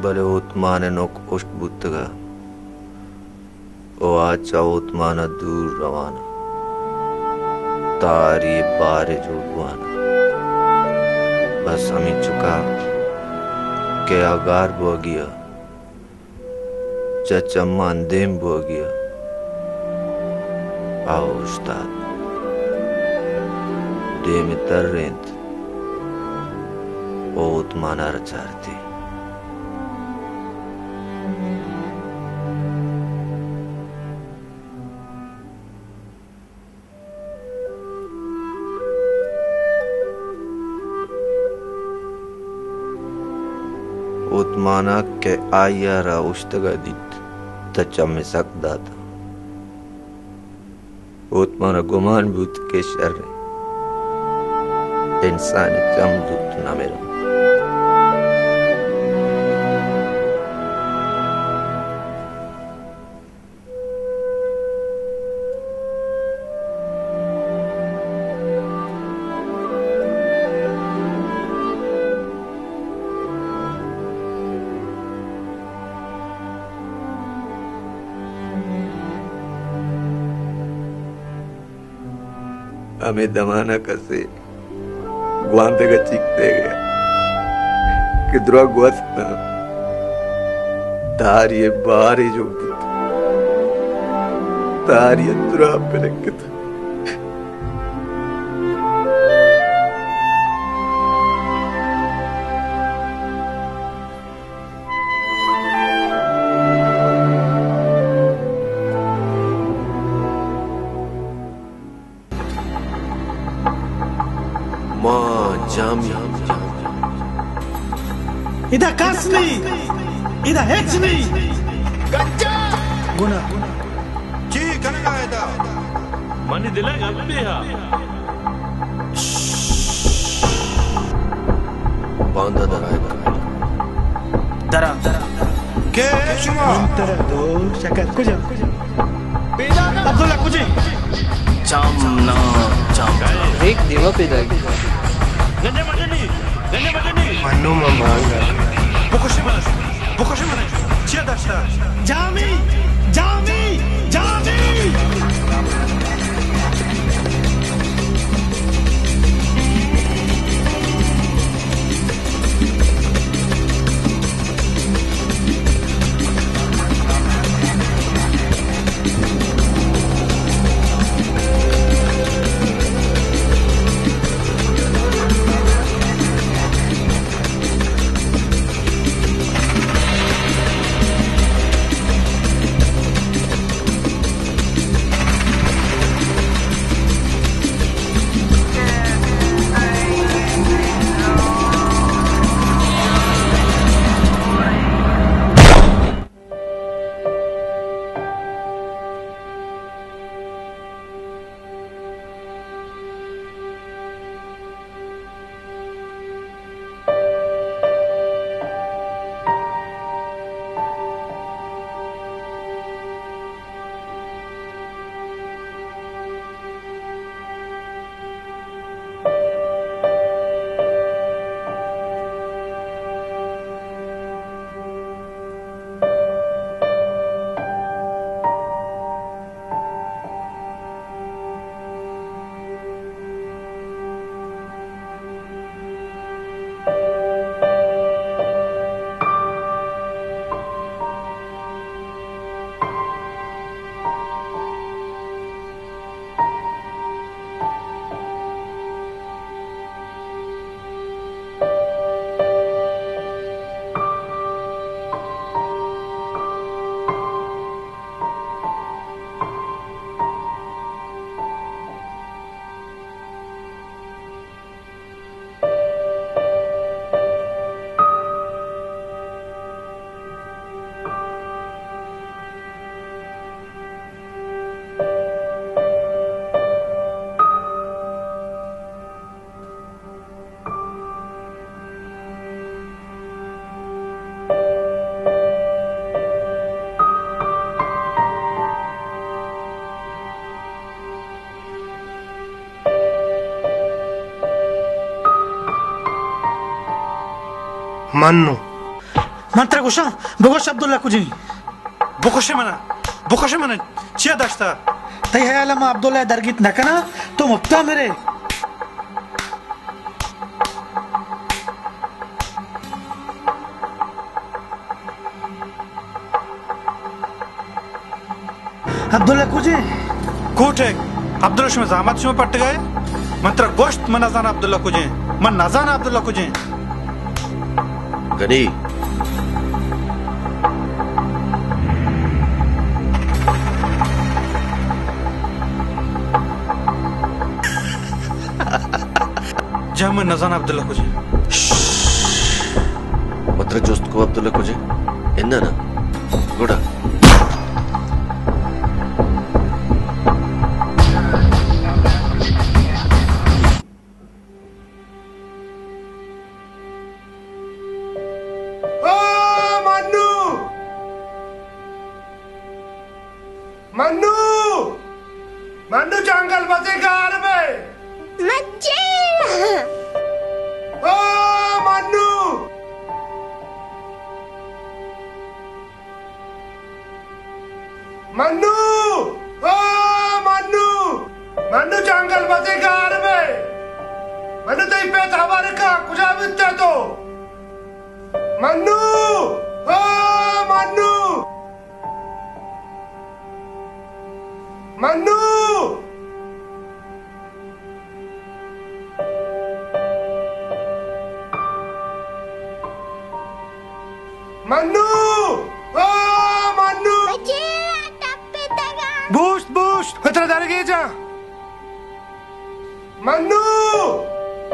بلے اوتمان ءِ نک اشک بوتگ ءُ آ چہ اوتمان ءَ دور روان ءُ تہاری ءِ بارے جوڑ بوان ءُ بس ہمینچکا کہ آ گار بوگی ءَ چہ چماں دیم بوگی ءَ آ اوشتات، دیم ءَ ترینت، اوتمان ءَ را چارتی۔ اوتمان ءَ کہ آئی ءَ را اوشتگ ءَ دیت، تہ چم ءَ سک دات۔ اوتمان ءَ گمان بوت کہ شر انت، انسان ءِ چم زوت نہ مر انت۔ ہمے دمان ءَ کسے گوانتگ ءَ چیک دئیگ ءَ کہ درا گوست نہ، تہاری ءِ بارے جوڑ بوت، تہاری ءَ درا پرکت۔ ما جامی۔ ادا کس نہیں، ادا ہچ نہیں۔ گنجا! گنا۔ چی کنگا ادا؟ منی دل ءَ گپے ہا۔ باندا درائے۔ درا۔ کے شما؟ من ترا دو شکر کجا؟ عبداللہ کجے؟ چام نا، چام۔ ایک دیما پیدا گی۔ منو ما مانگا۔ بکشے منا۔ بکشے منا۔ چیا داشتا؟ جامی! جامی! جامی! منو۔ من ترا گوشاں، بگوش عبداللہ کجیں؟ بکشے منا، بکشے منا، چیا داشتا؟ تئی حیال ءَ ما عبداللہ درگیت نہ کناں، تو مپتا مرے۔ عبداللہ کجیں؟ کوٹے؟ عبداللہ شما زامات شما پٹگائے؟ من ترا گوشت من نزان عبداللہ کجیں۔ من نزان عبداللہ کجیں۔ گنی۔ جا من نزان عبداللہ کجیں۔ متر جست کو عبداللہ کجیں؟ اناں نا۔ گڑا۔ او منو! منو! منو جنگل بچے گار بے۔ مچے! او منو! منو! او منو! منو جنگل بچے گار بے۔ منو تئی پت ہبر کا کجا بیتے تو؟ منو! او منو! منو! منو! او منو! بچے آ ٹپے تگا۔ بوشت، بوشت، پتر درگے جا۔ منو!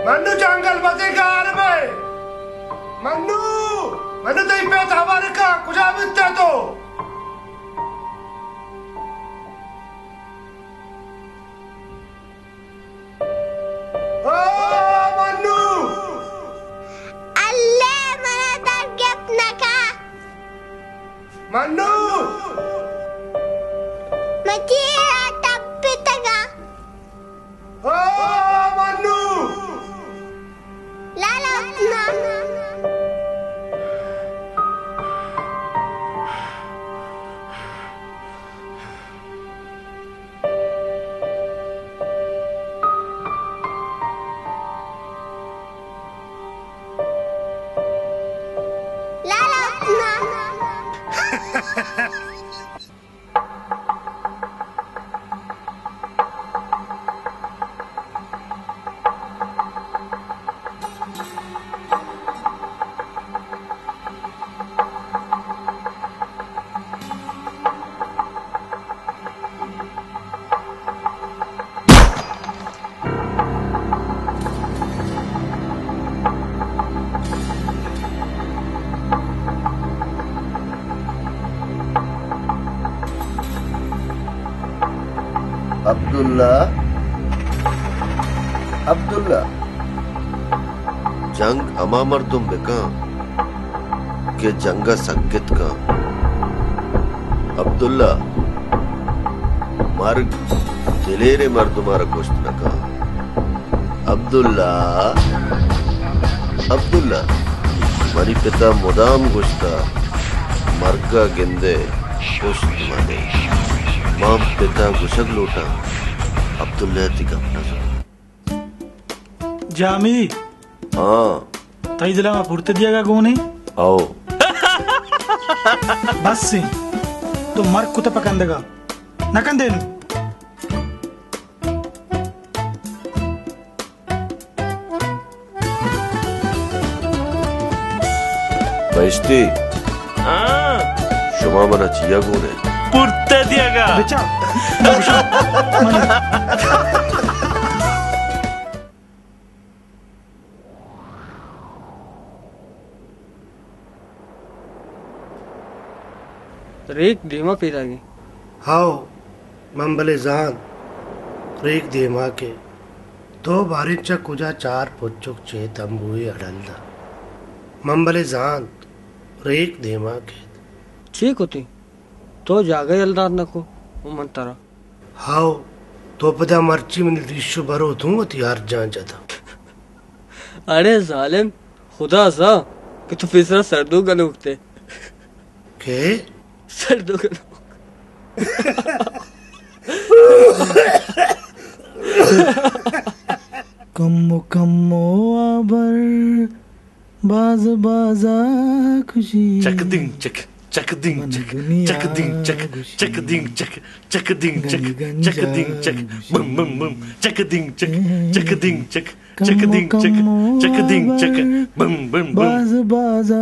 منو جنگل بچے گار بے۔ منو! منو تئی پت ہبر کا کجا بیتے تو؟ او منو! اللہ منا در گپت نکا۔ منو! مچے آ ٹپے تگا۔ او منو! لالا اتنا۔ لالا اتنا۔ عبداللہ، عبداللہ۔ جنگ ہما مردم بکن کہ جنگ ءَ سگت کن۔ عبداللہ، مرگ دلیریں مردماں را کشت نہ کن۔ عبداللہ، عبداللہ، منی پتا مدام گوشتا، مرگ ءَ گندے، کشت مہ دے۔ من پتا گوشگ لوٹاں، عبداللہ ءَ تئی گپ نہ زرت۔ جامی۔ ہاں۔ تئی دل ءَ ما پورت دیگ ءَ گون ایں؟ او۔ بس ایں۔ تو مرگ کت پہ کندگ ءَ۔ نہ کندے نوں۔ بہشتی۔ ہاں۔ شما منا چیا گون ئے؟ پورت دیگ ءَ۔ بچا۔ ریک دیما پیداگی۔ ہاو، من بلے زانت، ریک دیما کے۔ تو باریں چہ کجا چار پچک چے تمبوئے اڈل دا۔ من بلے زانت، ریک دیما کیت۔ چی کتی؟ تو جاگہ یل دات نہ کو، و من ترا۔ ہاو، تو پدا مرچی منی ریش و برو توں وتی ہر جان جتا۔ اڑے ظالم، خدا زا کہ تو پیسرا سردو گنوکتے۔ ہے؟ سر دو کرو۔ کمو کمو آبر باز بازا خوشی۔ چک دنگ چک، چک دنگ چک، چک دنگ چک، چک دنگ چک، چک دنگ چک، چک دنگ چک، بم بم بم، چک دنگ چک، چک دنگ چک، چک دنگ چک، چک دنگ چک، بم بم بم۔ باز بازا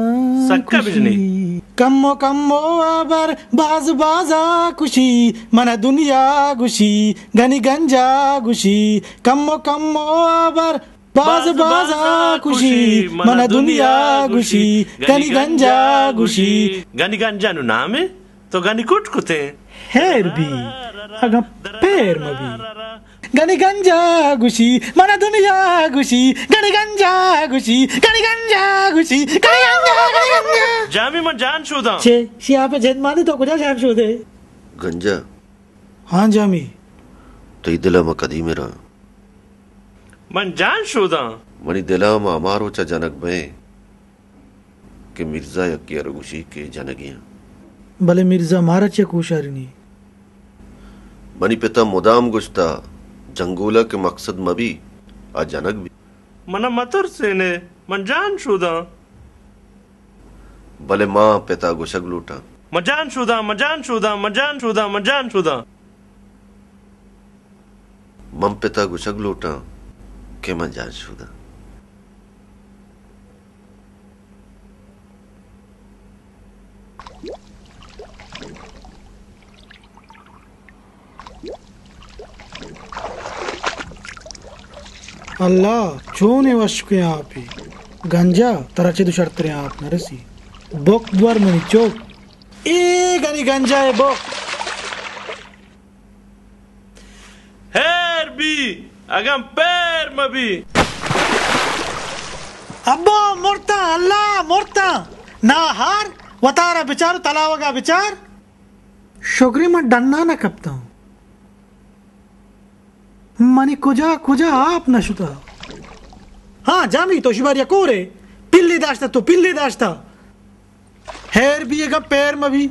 سکا بجنی۔ کمو کمو آبر باز بازا خوشی، من دنیا گوشی، گنی گنجا گوشی۔ کمو کمو آبر باز بازا خوشی، من دنیا گوشی، گنی گنجا گوشی۔ گنی گنجا نو نامے؟ تو گنی کٹ کتے؟ ہیر بی، اگاں پیر مبی۔ گنی گنجا گوشی، من دنیا گوشی، گنی گنجا گوشی، گنی گنجا گوشی، گنی گنجا، گنی گنجا۔ جامی من جان شوداں۔ چے؟ شی آپ جند مانے تو کجا جان شودے؟ گنجا۔ ہاں جامی۔ تئی دل ء ما کدی مراں؟ من جان شوداں۔ منی دل ء ما ہما روچ ء جنگ بئیں کہ مرزا یکے ء را گوشی کہ جنگی آں۔ بلے مرزا مارا چیا کوشارینی؟ منی پت ء مدام گوشتہ، جنگول ء کہ مقصد مہ بی، آ جنگ بی۔ من ء مہ ترسینے، من جان شوداں۔ بلے ما پت ء گوشگ لوٹاں۔ من جان شوداں، من جان شوداں، من جان شوداں، من جان شوداں۔ من پت ء گوشگ لوٹاں کہ من جان شوداں۔ اللہ، چونیں وشکیں آپے۔ گنجا، ترا چد ء شرتریں آپ نہ رسی۔ بک بور منی چک۔ اے گنی گنجا ء بک۔ ہیر بی، اگاں پیر مہ بی۔ ابا مرتاں، اللہ مرتاں۔ نا ہار، وتارا بچار و تلاوگا بچار۔ شگرے من ڈنا نہ کپتاں۔ منی کجا کجا آپ نہ شتا۔ ہاں جامی، تو شبار یا کورے۔ پلے داشتا، تو پلے داشتا۔ ہیر بی اگاں پیر مہ بی۔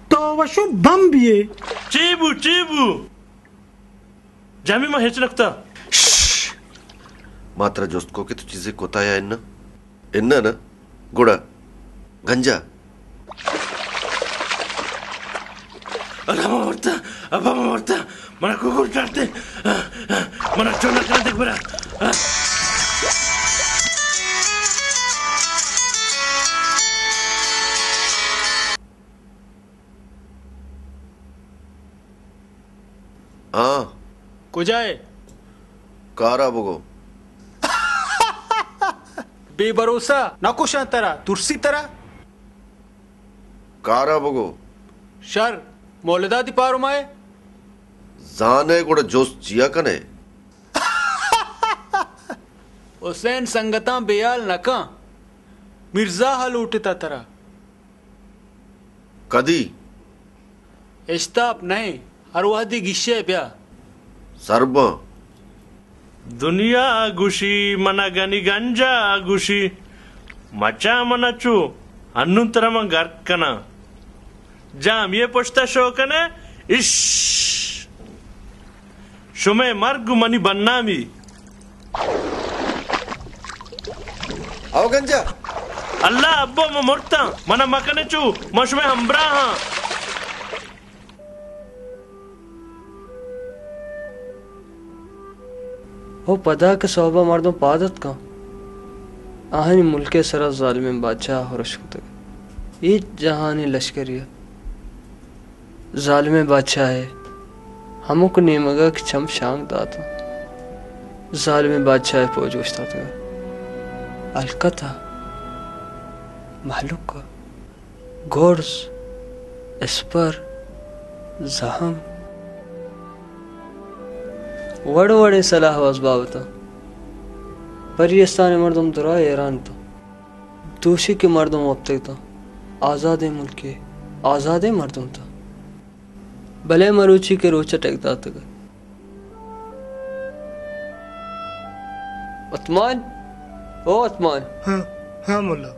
تو وشو بم بیے۔ چی بو، چی بو؟ جامی ما ہچ نکتا۔ شش! ما ترا جست کو کہ تو چیزے کتا یا اناں؟ اناں نا؟ گڑا گنجا۔ اللہ ما مرتا، ابا ما مرتا، منا کوکر چارتے، منا چونا کر دیکھ برا۔ ہاں۔ کجا ئے؟ کارا بگو۔ بے بھروسہ، نہ کشاں ترا، ترسی ترا؟ کارا بگو۔ شر، مولدا دی پارومائے؟ زانے گڑا جست چیا کنے؟ حسین سنگتاں بے حال نہ کن۔ مرزا ہا لوٹتا ترا۔ کدی؟ اشتاپ نئے، ہر وہدی گشے بیا۔ سر باں۔ دنیا ء گوشی، من ء گنی گنجا ء گوشی، مچاں من ء چو، انوں ترا من گرک کناں۔ جامی ء پشت ء شو کن ئے، اش! شمئے مرگ گوں منی بدنامی۔ او گنجا! اللہ ابا، من مرتاں، من ء مکن چو، من شمئے ہمبراہ آں۔ او پدا کہ سہبا مردم پاد اتکاں، آہانی ملک ء سرا ظالمیں بادشاہ ہرش کتگ۔ اے جہانی لشکری ء ظالمیں بادشاہ ء ہمک نیمگ ء کہ چم شانک داتاں، ظالمیں بادشاہ ء پوج اوشتاتگ۔ الکت ء مہلوک ء گرز، اسپر، زہم، وڑ وڑیں سلاہ و ازباب اتاں۔ پری استان ء مردم درا حیران اتاں۔ دوشی کہ مردم وپتگ اتاں۔ آزادیں ملکے، آزادیں مردم اتاں۔ بلے مروچی کہ روچ ء ٹک داتگ ات۔ عثمان، او عثمان۔ ہاں، ہاں ملا۔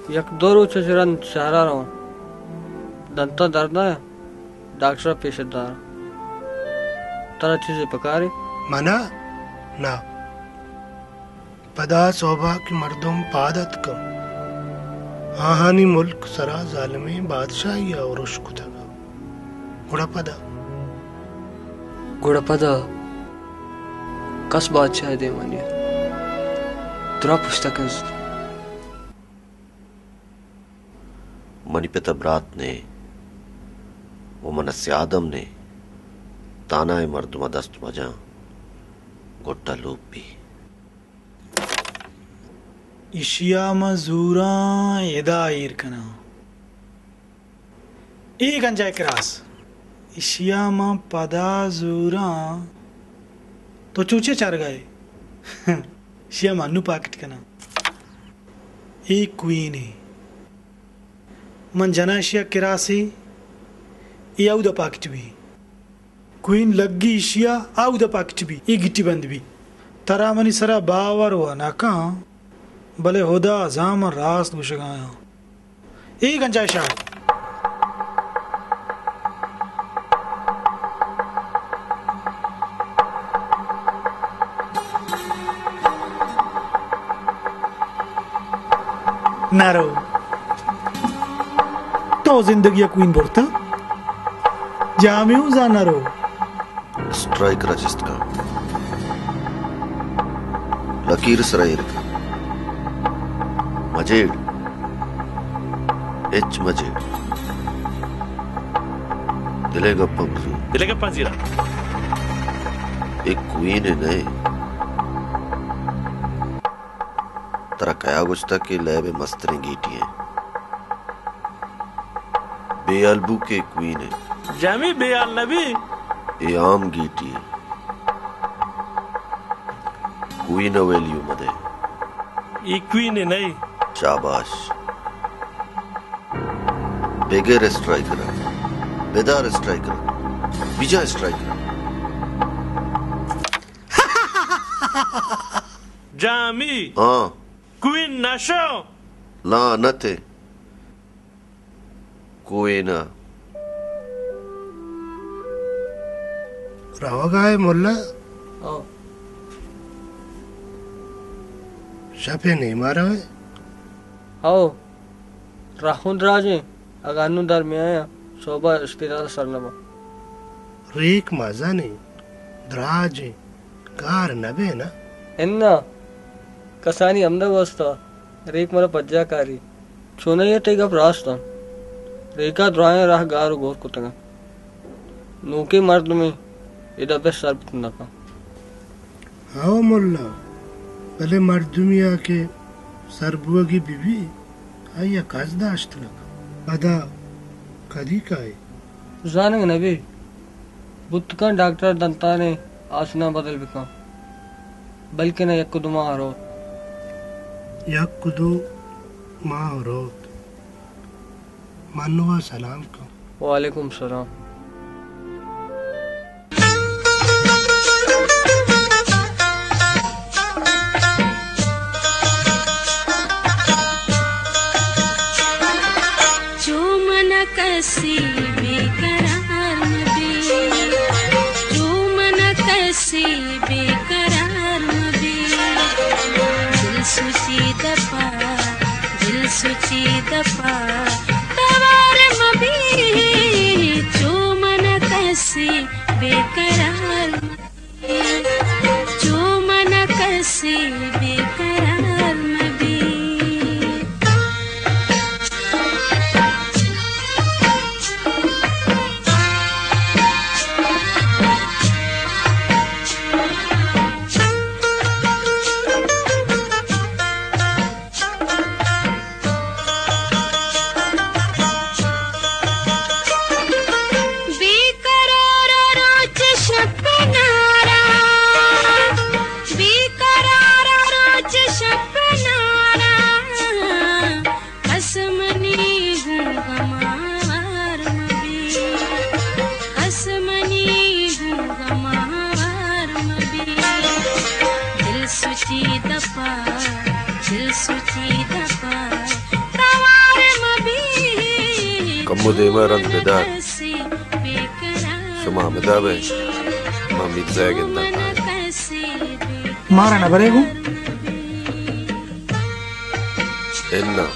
یک دو روچ چہ رند شہرا رواں۔ دنتاں درد ءَ، ڈاکٹر ءَ پیش دار۔ ترا چیزے پکارے؟ منا؟ نہ۔ پدا سہبا کہ مردم پاد اتکاں، آہانی ملک سرا ظالمیں بادشاہی ءَ ارش کتگ۔ گڑا پدا؟ گڑا پدا کس بادشاہ ءِ دیما نیت۔ ترا پشتا کنزت۔ منی پت ءَ برات نے و من ءَ سیاد ہم نے، تانا ءِ مردم ءَ دست مجاں، گٹ ءَ لوپ بی۔ ایشی ءَ من زوراں ادا ایر کناں۔ اے گنجائے کراس۔ ایشی ءَ من پدا زوراں۔ تو چوچے چارگا ئے؟ ایشی ءَ من نوں پاکٹ کناں۔ اے کوئینے۔ من جناں ایشی ءَ کراسے، اے اودا پاکٹ بی۔ کوئین لگی ایشی ءَ اودا پاکٹ بی، اے گٹی بند بی۔ ترا منی سرا باور و نہ کن، بلے ہدا زان من راست گوشگایاں۔ اے گنجائے شاہ۔ نہ رو۔ تو زندگی ءَ کوئین برتاں۔ جامی اوں زان نہ رو۔ اسٹرائیکر ءَ چست کن۔ لکیر سرا ایر کن۔ مجیڑ۔ ہچ مجیڑ۔ دل ءِ گپاں بزور۔ دل ءِ گپاں زیراں۔ اے کوئین ءَ نئے۔ ترا کیا گوشتگ کہ لیب ءِ مستریں گیٹی ایں؟ بے ہیال بو کہ کوئین ایں۔ جامی بے ہیال نہ بی۔ اے عام گیٹی ایں۔ کوئین ءَ ویلیو مدے۔ اے کوئین ءَ نئے۔ شاباش۔ بگر اسٹرائیکر ءَ۔ بدار اسٹرائیکر ءَ۔ بجا اسٹرائیکر ءَ۔ جامی۔ ہاں۔ کوئین نشو۔ لعنت ءِ کوئین ءَ۔ روگا ئے ملا؟ او۔ شپ ءِ نیما روئے؟ او۔ راہ اوں دراجیں، اگاں انوں در میایاں، سہبا اسپتال ءَ سر نہ باں۔ ریک مزنیں، دراجیں، گار نہ بئے نا؟ اناں، کسانی ہمدا گوستا، ریک منا پجا کاری۔ چونائی ءَ تئی گپ راست انت۔ ریکا درائیں راہ گار و گور کتگ انت۔ نوکیں مردمے ادا بہ سر بوت نہ کن۔ ہئو ملا، بلے مردمے ءَ کہ سر بوگی بہ بی، آئی ءَ کس داشت نہ کن۔ پدا کدی کائے؟ زانگ نہ بی۔ بوت کن ڈاکٹر دنتانے آسناں بدل بکن۔ بلکنا یک دو ماہ روت۔ یک دو ماہ روت۔ منوا سلام کن۔ وعلیکم سلام۔ چو من کسی بے قرار مبی، چو من کسی بے قرار مبی۔ دل سوچی دپا، دل سوچی دپا، توار مبی۔ چو من کسی بے قرار مبی، چو من کسی بے قرار مبی۔ بے قرار روچ شپ نارا، بے قرار کمو دیما رند بدار۔ شما ہمدا بئے، ما مرزا ء گنداں کائیں۔ مارا نہ برے گوں؟ اناں۔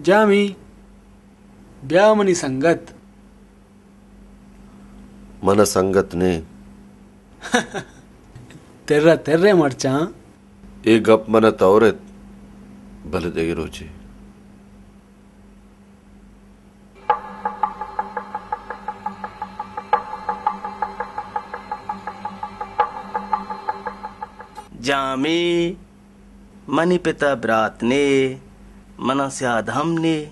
جامی، بیا منی سنگت۔ من ء سنگت نے۔ تر ء تر ء مرچاں۔ اے گپ من ء تورت، بلے دگہ روچے۔ جامی، منی پت ء برات نے، من ء سیاد ہم نے۔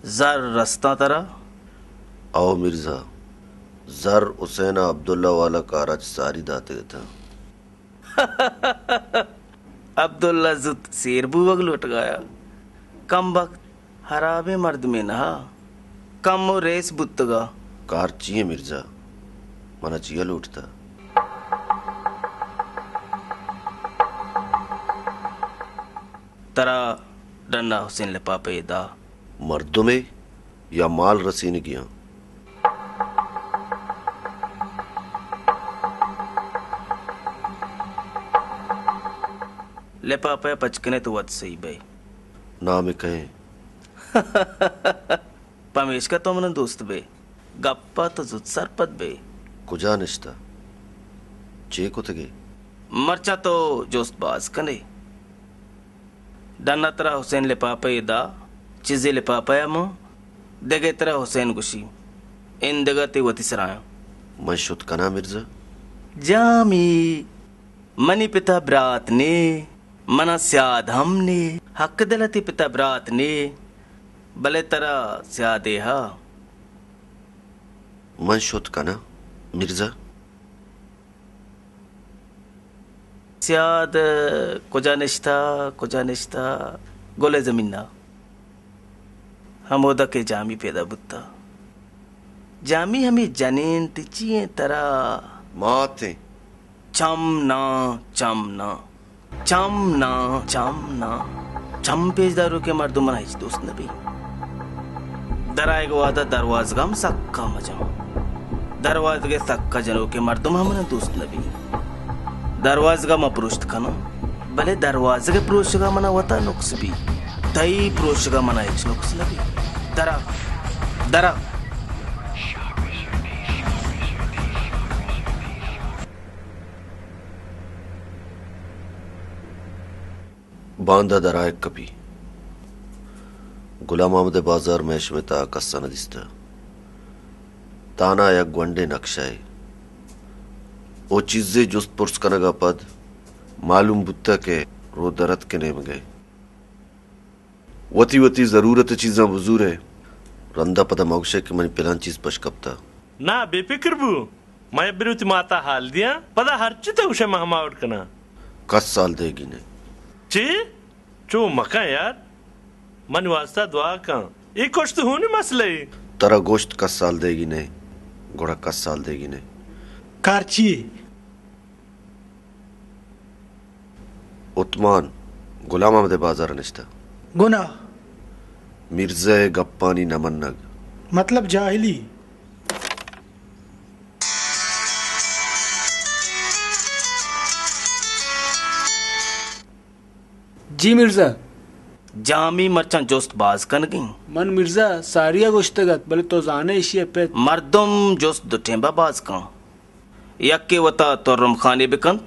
زر رستاں ترا؟ او مرزا، زر حسین ء عبداللہ والا کارا چہ ساری داتگ اتاں۔ عبداللہ زوت سیر بوگ لوٹگایا۔ کمبخت ہرابیں مردمے نہ، کمو ریس بوتگا۔ کار چی ء مرزا؟ منا چیا لوٹتا؟ ترا ڈنا حسین لپاپے دا۔ مردمے یا مال رسینگیاں؟ لپاپے پچ کنے تو وت سہی بئے۔ نام کئے؟ پمیشکا تو من دوست بئے۔ گپا تو زوت سرپد بئے۔ کجا نشتہ؟ چے کتگے؟ مرچا تو جست باز کنے۔ ڈن ء ترا حسین لپاپہ ء دا، چیزے لپاپہ ء مان، دگہ ترا حسین گوشی، ایندگہ تئی وتی سرایاں۔ من شت کناں مرزا؟ جامی، منی پتا برات نے، منا سیاد ہم نے، حق دل ء تئی پتا برات نے، بلے ترا سیادے ہا۔ من شت کناں مرزا؟ سیاد کجا نشتہ، کجا نشتہ؟ گل ء زمین ء۔ ہمودا کہ جامی پیدا بوتہ۔ جامی ہمے جنین تچی ایں ترا۔ مات ایں۔ چم ناں، چم ناں۔ چم ناں، چم ناں۔ چم پیش داروکیں مردم منا ہچ دوست نہ بی۔ درآیگ ء وہدا دروازگاں سکا مجاں۔ دروازگ ء سکا جنوکیں مردم ہم منا دوست نہ بی۔ دروازگا ما پروشت کناں، بلے دروازگ ء پروشگا منا وتا نقص بی۔ تئی پروشگا منا ہچ نقص نہ بی۔ درا، درا۔ باندا درائگ کپی۔ غلام محمد ء بازار مئے شمئے تہا کس ء نہ دیستہ۔ تہنا یک گونڈیں نقشہ ئے۔ او چیزے جست پرس کنگ ء پد معلوم بوتہ کہ رو درتک نیمگ ء۔ وتی وتی ضرورت ء چیزاں بزورئے، رندا پدا مگوشئے کہ منی پلان چیز پش کپتہ۔ نا، بے پکر بو۔ من یک برے وتی ماتا حال دیاں، پدا ہرچی تو گوشئے من ہما وڑ کناں۔ کس حال دیگی نئے۔ چی؟ چو مکن یار۔ منی واستا دعا کن۔ اے کشت ہونی مسئلہ اے۔ ترا گوشت کس حال دیگی نئے، گڑا کس حال دیگی نئے۔ کار چی؟ عثمان، غلام محمد ء بازار ء نشتہ۔ گناہ۔ مرزا ء گپانی نہ منگ۔ مطلب جاہلی۔ جی مرزا۔ جامی مرچاں جست باز کنگیں۔ من مرزا ساری ء گوشتگ ات، بلے تو زانئے ایشی ء پت۔ مردم جست دو ٹیمبا باز کن۔ یکے وتا ترم خانے بکنت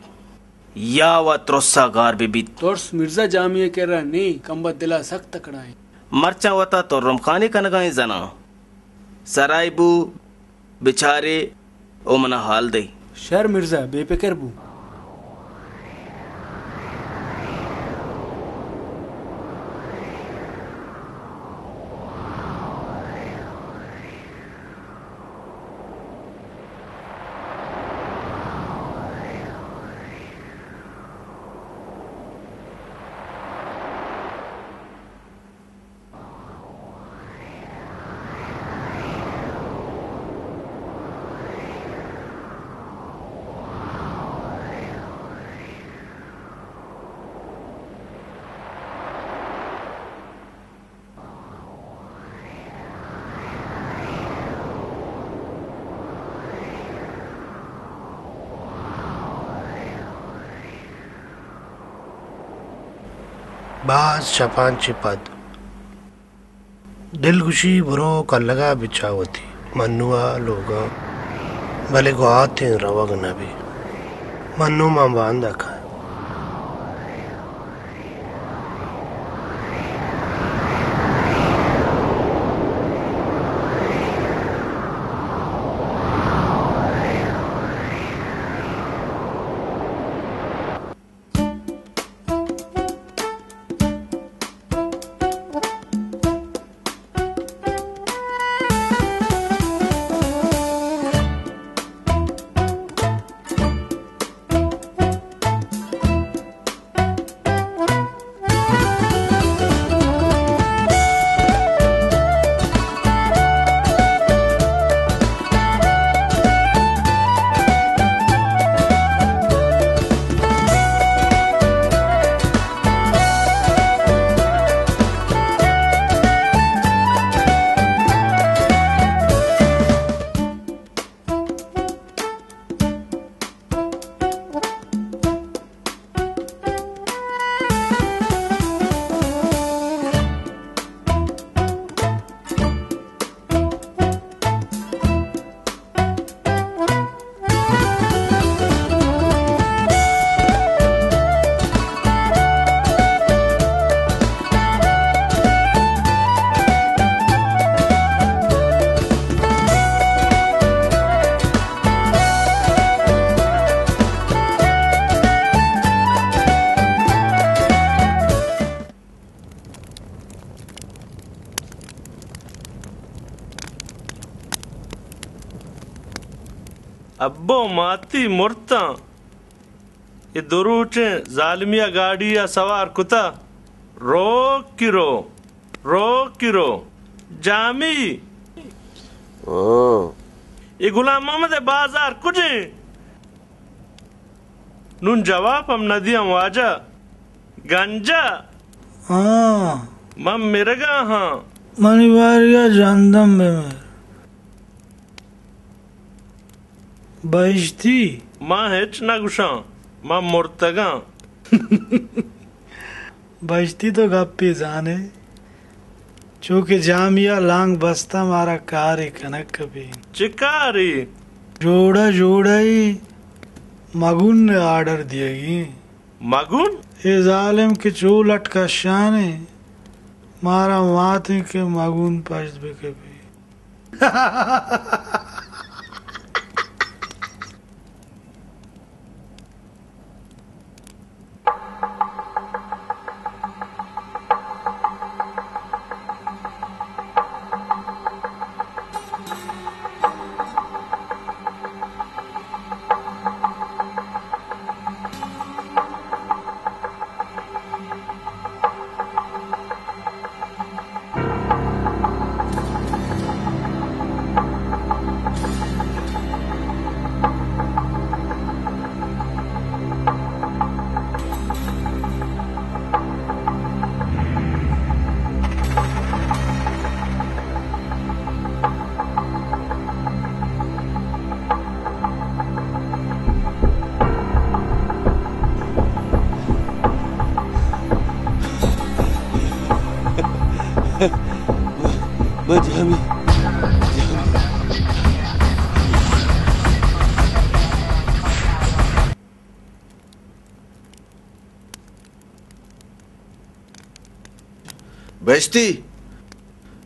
یا و ترسا گار بہ بیت۔ ترس مرزا جامی ء کرا نی، کمبخت دلا سک تکڑا انت۔ مرچاں وتا ترم خانے کنگا انت زناں۔ سرائے بو، بچارے او منا حال دے۔ شر مرزا، بے پکر بو۔ باز شپاں چہ پد۔ دل گوشی برو کلگا بچا وتی۔ من نوں آ لوگاں، بلے گواتیں روگ نہ بی۔ من نوں من باندا کاں۔ ابو ماتی مرتاں۔ اے دو روچیں ظالمی ءَ گاڑی ءَ سوار کتہ۔ روک کی رو، روک کی رو۔ جامی۔ ہاں۔ اے غلام محمد ءِ بازار کجیں؟ نوں جواب ہم نہ دیاں واجہ۔ گنجا۔ ہاں۔ من مرگا ہاں۔ منی باریا جاندم بمر۔ بہشتی۔ من ہچ نہ گوشاں، من مرتگاں۔ بہشتی تو گپے زانے، چو کہ جامیا لانگ بستہ مارا کارے کنگ کپی۔ چہ کارے؟ جوڑہ جوڑہ ای مگون آرڈر دیگی۔ مگون؟ اے ظالم کہ چو لٹ کشانے، مارا ماتیں کہ مگون پشت بکپی۔ بہشتی،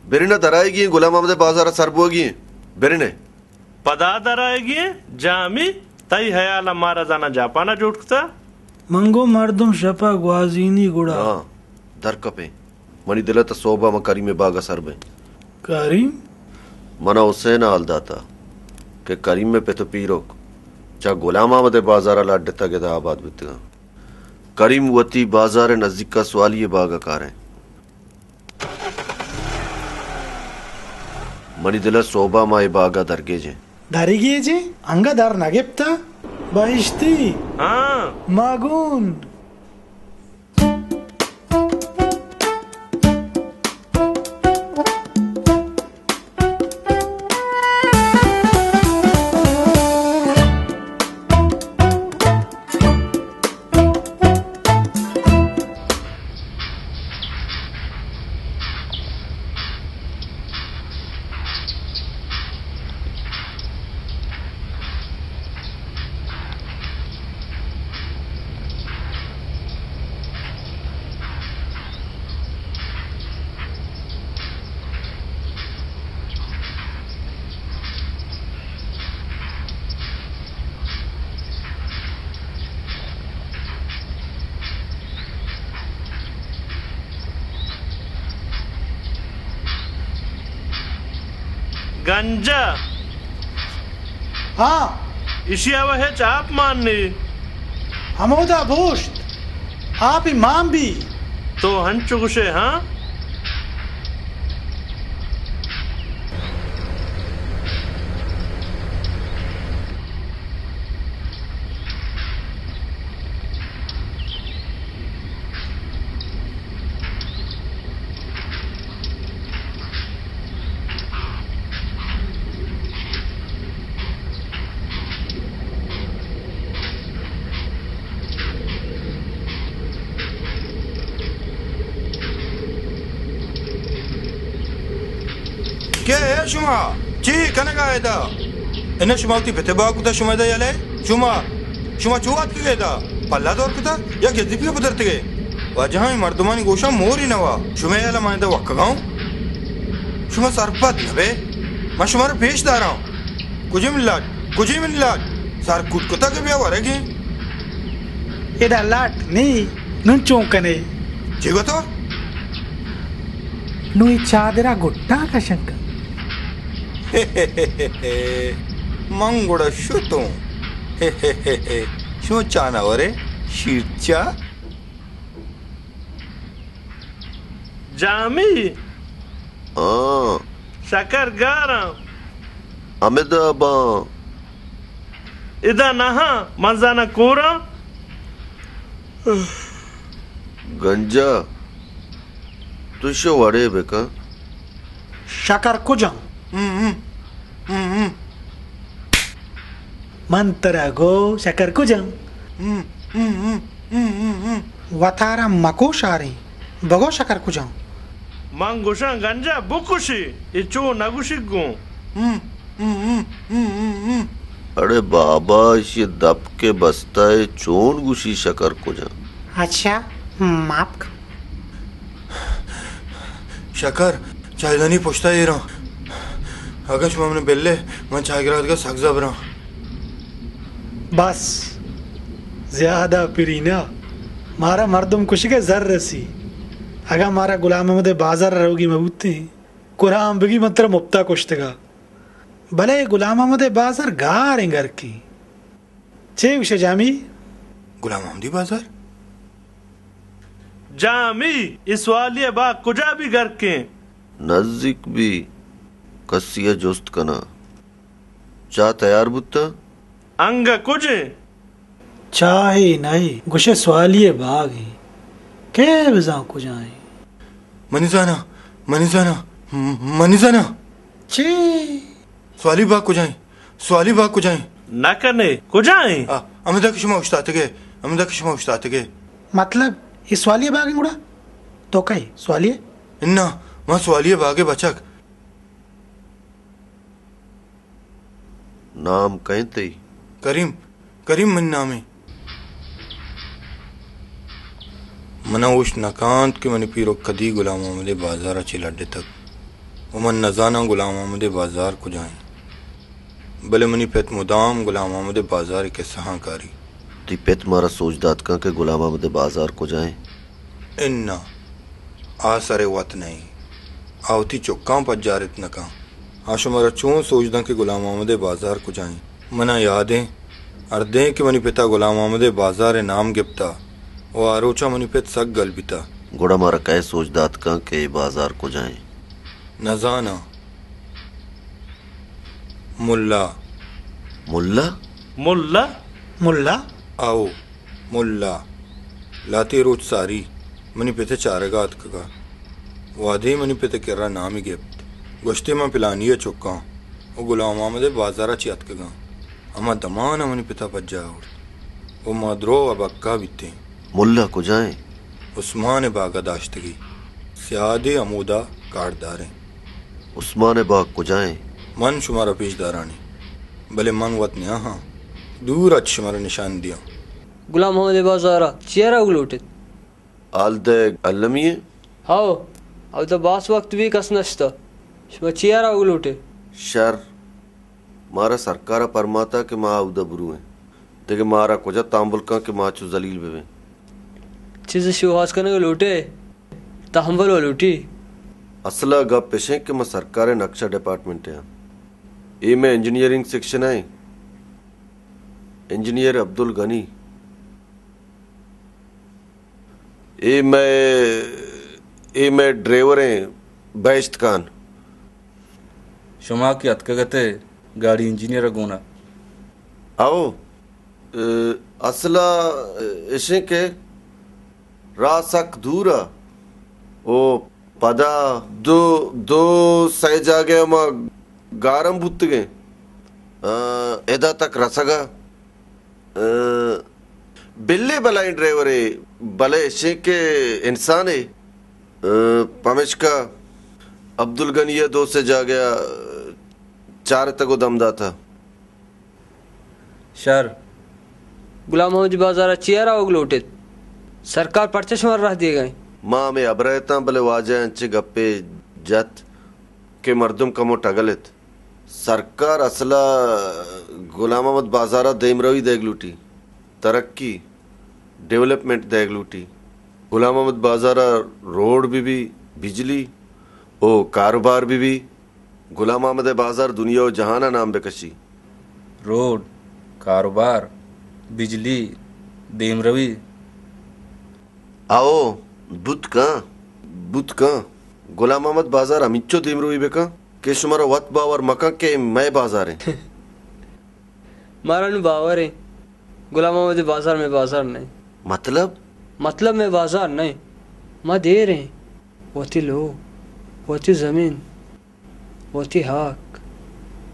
برنہ درائیگی ایں، غلام محمد ءِ بازار ءَ سر بوگی ایں، برنہ۔ پدا درائیگی ایں؟ جامی، تئی ہیال ءَ مارا زاناں جاپان ءَ جوڑ کتہ؟ من گوں مردم شپ ءَ گوازینی گڑا۔ ہاں، درکپیں۔ منی دل ءَ تہ سہب ءَ من کریم ءِ باگ ءَ سر بیں۔ کریم؟ من ءَ حسین ءَ حال داتہ کہ کریم ءِ پت ءُ پیرک چہ غلام محمد ءِ بازار ءَ لڈتگ، ادا آباد بیتگاں۔ کریم وتی بازار ءِ نزیک ءَ سوالی ءِ باگ ءَ کاریں۔ منی دل ءَ سہب ءَ ما اے باگ ءَ درگیجیں۔ درگیجیں؟ انگہ در نہ گپتہ؟ بہشتی۔ ہاں۔ ماگون۔ گنجا۔ ہاں۔ ایشی ءَ وَ ہچ آپ مان نی۔ ہمودا بوشت۔ آپی مان بی۔ تو ہنچو گوشے، ہاں؟ کئے ئے شما؟ چی کنگا ادا؟ اناں شما وتی پت ءِ باگ کتا، شما ادا یلہ؟ شما، شما چو آتکگ ادا؟ پلا دور کتا یا گزی پیا پدرتگ ئے؟ واجہاں، اے مردمانی گوشاں مورے نوا۔ شما یلہ من ادا وکگا اوں؟ شما سرپد نہ بئے؟ من شمارا پیش داراں۔ کجے منی لاٹ؟ کجے منی لاٹ؟ سر کوت کتا کہ بیا ورگیں۔ ادا لاٹ نی، نون چون کنے؟ چی گوتو؟ نوں اے چادرا گٹاں کشنگ کن۔ من گڑا شتوں۔ شما چانورے، شیرچا۔ جامی۔ ہاں۔ شکر گاراں۔ ہمدا باں۔ ادا نہاں، من زاناں کوراں۔ گنجا، تو شو وڑے بکن۔ شکر کجاں؟ ہم، ہم۔ ہم، ہم۔ من ترا گو شکر کجاں؟ ہم، ہم، ہم۔ وتارا مکو شاریں، بگو شکر کجاں؟ من گوشاں گنجا بکشی، اے چو نگوشی گوں۔ ہم، ہم، ہم۔ اڑے بابا، اشی دپ کے بستہ ءَ چون گوشی شکر کجاں؟ اچھا، ماپ کن۔ شکر، چاہدانی پشتا ایراں۔ اگاں شما من بلے، من چاہ گرادگا سک زبراں۔ بس، زیادہ پری نہ۔ مارا مردم کشگے زر رسی۔ اگاں مارا غلام محمد بازار روگی مبوتیں، قرآن بگی من ترا مپتا کشتگا۔ بلے غلام محمد بازار گار انگرکی۔ چے گوشے جامی؟ غلام محمدی بازار؟ جامی، اے سوالی ءِ باگ کجا بی گرکیں؟ نزیک بی، کسی ءَ جست کناں۔ چاہ تیار بوتہ؟ انگہ کجیں؟ چاہے نئے، گوشے سوالی ءِ باگیں۔ کئے بزاں کجائیں؟ منی زاناں، منی زاناں، منی زاناں۔ چی؟ سوالی باگ کجائیں؟ سوالی باگ کجائیں؟ نہ کنے، کجائیں؟ آ، ہمدا کہ شما اوشتاتگے، ہمدا کہ شما اوشتاتگے۔ مطلب، اے سوالی باگیں گڑا؟ تو کئے؟ سوالی؟ اناں، ما سوالی باگے بچک۔ نام کئے تئی؟ کریم، کریم منی نامیں۔ منا اوشت نہ کانت کہ منی پیرک کدی غلام محمد بازار ءَ چہ لڈتگ۔ و من نزاناں غلام محمد بازار کجائیں۔ بلے منی پت مدام غلام محمد بازار ءِ قصہاں کاری۔ تئی پت مارا سوج دات کن کہ غلام محمد بازار کجائیں؟ اناں، آ سر ءِ وت نہ ایں۔ آ وتی چکاں پجارت نہ کن۔ آ شمارا چون سوج داں کہ غلام محمد بازار کجائیں؟ منا یادیں، ہردیں کہ منی پتا غلام محمد بازار ءِ نام گپتا و آ روچا منی پت سک گل بیتا۔ گڑا مارا کئے سوج دات کن کہ اے بازار کجائیں؟ نزاناں۔ ملا۔ ملا؟ ملا؟ ملا؟ آؤ۔ ملا، لہتے روچ ساری منی پت ءِ چارگ ءَ اتکگ ءَ۔ وہدے منی پت ءِ کرا نامی گپت، گوشت ئے من پلانی ءِ چکاں و غلام محمد ءِ بازار ءَ چہ اتکگاں۔ ہما دمان ءَ منی پت ءَ پجا آورت و ما درو ابکہ بیتیں۔ ملا کجا ایں؟ عثمان ءِ باگ ءَ داشتگی۔ سیادے ہمودا کارڈدار ایں۔ عثمان ءِ باگ کجا ایں؟ من شمارا پیش دارانی، بلے من وت نیاہاں۔ دور اچ شمارا نشان دیاں۔ غلام محمد ءِ بازار ءَ چیا روگ لوٹیت؟ حال دئیگ المی ایں؟ ہئو، اودا باز وقت بی کس نشتہ۔ شما چیا روگ لوٹے؟ شر، مارا سرکار ءَ پرماتہ کہ ما اودا برویں۔ دگہ مارا کجا تامبل کن کہ ما چو ذلیل ببیں۔ چیزے شوہاز کنگ لوٹے؟ تامبل و لوٹی؟ اصل ءَ گپ اش ایں کہ ما سرکار ءِ نقشہ ڈیپارٹمنٹ ءَ آں۔ اے مئے انجینئرنگ سیکشن ءِ انجینئر عبدالغنی۔ اے مئے، اے مئے ڈرائیور ایں بہشت خان۔ شما کہ اتکگ ات ئے گاڑی انجینئر ءَ گون ءَ؟ او، اے، اصل ءَ اش ایں کہ راہ سک دور ءَ۔ او پدا دو، دو سئے جاگہ ءَ ما گار ہم بوتگ ایں۔ آ، ادا تک رسگ ءَ۔ آ، بلے بلائیں ڈرائیورے، بلے اش ایں کہ انسانے۔ آ، پمیشکا عبدالغنی ءَ دو سے جاگہ ءَ چارتگ ءُ دم داتہ۔ شر۔ غلام محمد بازار ءَ چیا روگ لوٹ ایت؟ سرکار پرچہ شمارا راہ دیگ ءَ انت؟ ما ہمے ہبر ءَ اتاں، بلے واجہ ءَ انچیں گپے جت کہ مردم کمو ٹگل ایت۔ سرکار اصل ءَ غلام محمد بازار ءَ دیمروی دئیگ لوٹی، ترقی، ڈیولپمنٹ دئیگ لوٹی۔ غلام محمد بازار ءَ روڈ بہ بی، بجلی ءُ کاروبار بہ بی، غلام محمد ءِ بازار دنیا ءُ جہان ءَ نام بہ کشی۔ روڈ، کاروبار، بجلی، دیمروی۔ او، بوت کن، بوت کن۔ غلام محمد بازار ہمینچو دیمروی بہ کن کہ شمارا وت باور مہ کن کہ مئے بازار ایں۔ مارا نوں باور ایں، غلام محمد ءِ بازار مئے بازار نہ ایں۔ مطلب؟ مطلب مئے بازار نہ ایں۔ ما دیر ایں۔ وتی لوگ، وتی زمین، وتی ہاک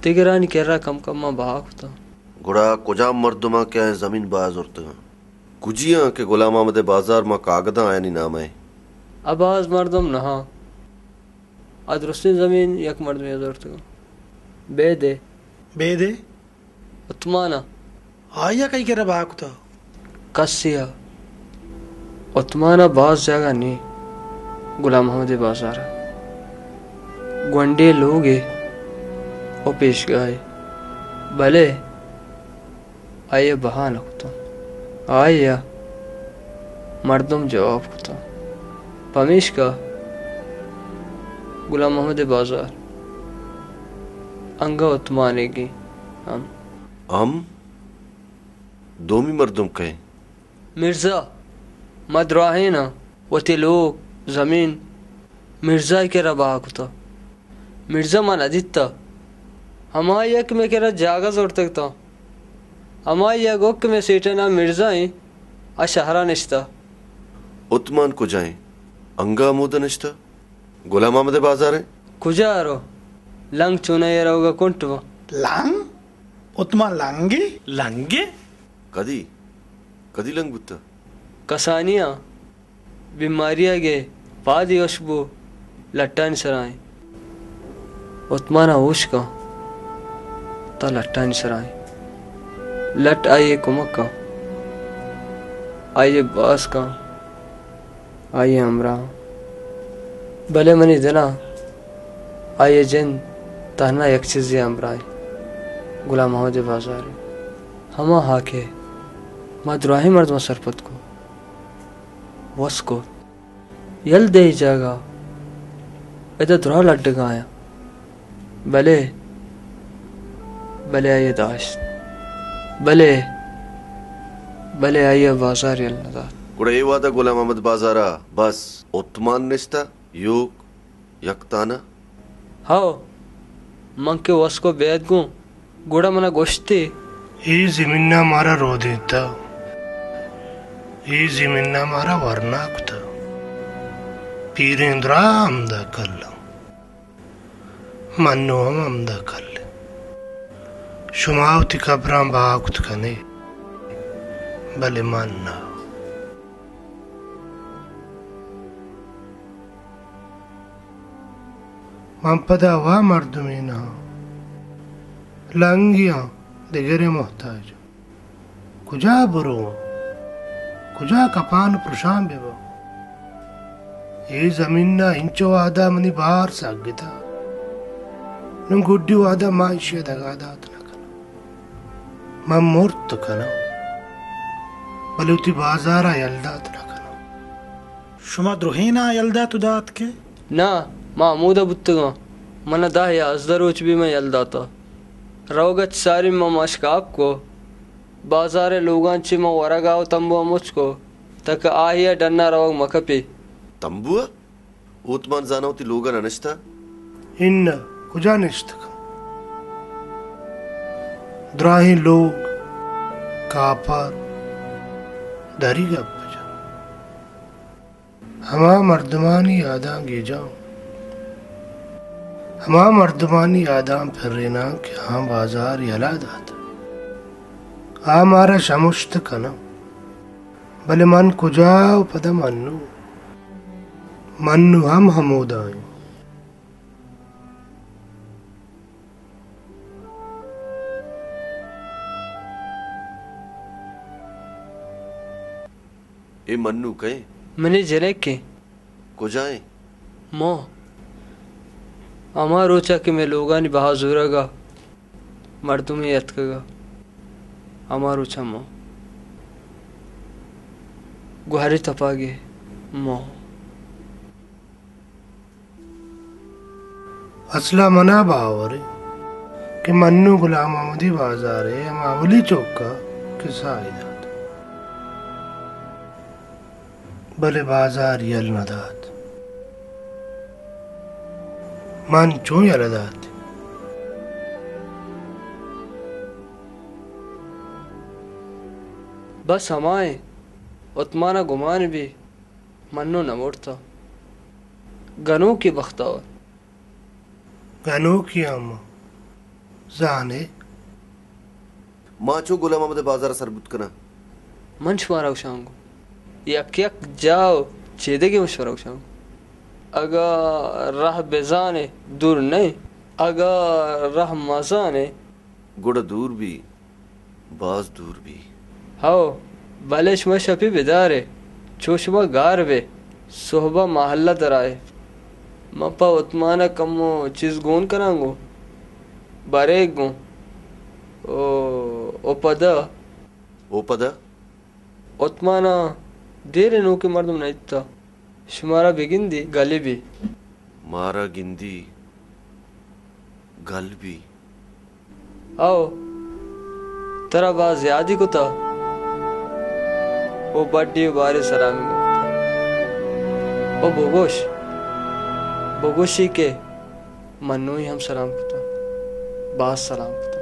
دگرانی کرا کم کم ءَ بہا کتاں۔ گڑا کجام مردماں کہ آیاں زمین بہا زرتگاں؟ کجی آں کہ غلام محمد ءِ بازار ماں کاگداں آیانی نام ءَ ایں؟ آ باز مردم نہ آں۔ آ درستیں زمین یک مردمے ءَ زرتگاں۔ بیدے۔ بیدے؟ عثمان ءَ۔ آئی ءَ کئی کرا بہا کتہ؟ کسے ءَ۔ عثمان ءَ باز جاگہ نی غلام محمد ءِ بازار ءَ۔ گونڈیں لوگے ءُ پیشگاہے۔ بلے آئی ءَ بہا نہ کتہ۔ آئی ءَ مردم جواب کتہ۔ پمیشکا غلام محمد ءِ بازار انگہ عثمان ئیگیں۔ ہم۔ ہم؟ دومی مردم کئے؟ مرزا۔ ما دراہیناں وتی لوگ، زمین مرزا ءِ کرا بہا کتہ۔ مرزا ما نہ دیتہ۔ ہمائی ءَ کہ مئے کرا جاگہ زرتگ اتاں۔ ہمائی ءَ گوشت کہ مئے سیٹھ ءِ نام مرزا ایں، آ شہر ءَ نشتہ۔ عثمان کجا ایں؟ انگہ ہمودا نشتہ؟ غلام محمد ءِ بازار ءَ؟ کجا رو؟ لنگ چونائی ءَ روگ ءَ کنٹ باں۔ لنگ؟ عثمان لنگے؟ لنگے؟ کدی؟ کدی لنگ بوتہ؟ کسانی ءَ بیماری ءَ گے پادی وش بو، لٹانی سرا ایں۔ عثمان ءَ ہوش کن تا لٹانی سرا ایں۔ لٹ آئی ءِ کمک کن، آئی ءِ باز کن، آئی ءِ ہمراہ۔ بلے منی دل ءَ آئی ءِ جند تہنا یک چیزے ءِ ہمراہ ایں، غلام محمد ءِ بازار ءِ۔ ہما ہاک ءَ ما دراہیں مردماں سرپد کو، وس کو۔ یل دئے جاگہ، ادا دراہ لڈگا آیاں۔ بلے، بلے آئی ءَ داشت۔ بلے، بلے آئی ءَ بازار یل نہ دات۔ گڑا اے وہد ءَ غلام محمد بازار ءَ بس عثمان نشتہ، ایوک، یک تہنا؟ ہو، من کہ وس کو بیت گوں، گڑا منا گوشت ئے۔ اے زمین ءَ مارا رودینتہ، اے زمین ءَ مارا ورنا کتہ۔ پیریں دراہ ہمدا کل اَنت۔ من نوں ہم ہمدا کل ایں۔ شما وتی کبراں بہا کت کن ئے، بلے من نہ۔ من پدا وا مردمے نہ آں، لنگے آں، دگرے محتاج آں۔ کجا برواں؟ کجا کپان پرشان بباں؟ اے زمین ءَ انچو وہدا منی بار سگتہ، نوں گڈی وہدا ما ایشی ءَ دگا دات نہ کناں۔ من مرت کناں، بلے وتی بازار ءَ یل دات نہ کناں۔ شما درہیناں یل دات ءُ دات کہ؟ ناں، ما ہمودا بوتگاں۔ من ءَ دہ یازدہ روچ بی من یل داتہ۔ روگ ءَ چہ ساری من مشکاپ کو، بازار ءِ لوگاں چہ من ورگ ءَ ءُ تمبو ءَ مچ کو، تاکہ آئی ءَ ڈن ءَ روگ مہ کپی۔ تمبو ءَ؟ اوتمان زاناں وتی لوگ ءَ نہ نشتہ؟ اناں، کجا نشتگ؟ دراہیں لوگ، کاپار، دری گپ جن۔ ہما مردمانی یاداں گیجاں۔ ہما مردمانی یاداں پریناں کہ آہاں بازار یلہ دات۔ آ مارا شمشت کناں۔ بلے من کجا ءُ پدا منو؟ منو ہم ہمودا ایں۔ اے منو کئے؟ منی جنکے۔ کجا ایں؟ مو۔ ہما روچا کہ مئے لوگانی بہا زورگا مردمے اتکگا، ہما روچا مو۔ گوہری تپاگے مو۔ اسلا منا باور ایں کہ منو غلام محمدی بازار ءِ ہما اولی چوک ءَ کسہ ءَ دات، بلے بازار یل نہ دات۔ من چون یلہ دات؟ بس ہمائیں اتمانا گمان بی۔ منو نہ مرتہ۔ گنوکی بختاور۔ گنوکی ہم زانے۔ ما چو غلام محمد بازار سر بوت کناں۔ من شمارا گوشاں گو۔ یک یک جاہ و چیدگی من شمارا گوشاں گو۔ اگا راہ بزانے دور نہیں۔ اگا راہ مزانے گڑا دور بی، باز دور بی۔ ہو، بلے شما شپی بدارے، چو شما گار بے، سہبا محلہ درائے۔ من پہ عثمانا کمو چیز گون کناں گو، بریک گوں۔ او، او پدا؟ او پدا؟ عثمانا دیر نوکیں مردم نہ دیتا۔ شمارا بگندی گل بی۔ مارا گندی گل بی۔ او، ترا باز یادی کتا۔ او بڈی و بارے سلامی گپتا۔ او بگوش، بگوشی کہ منوی ہم سلام کتا۔ باز سلام کتا۔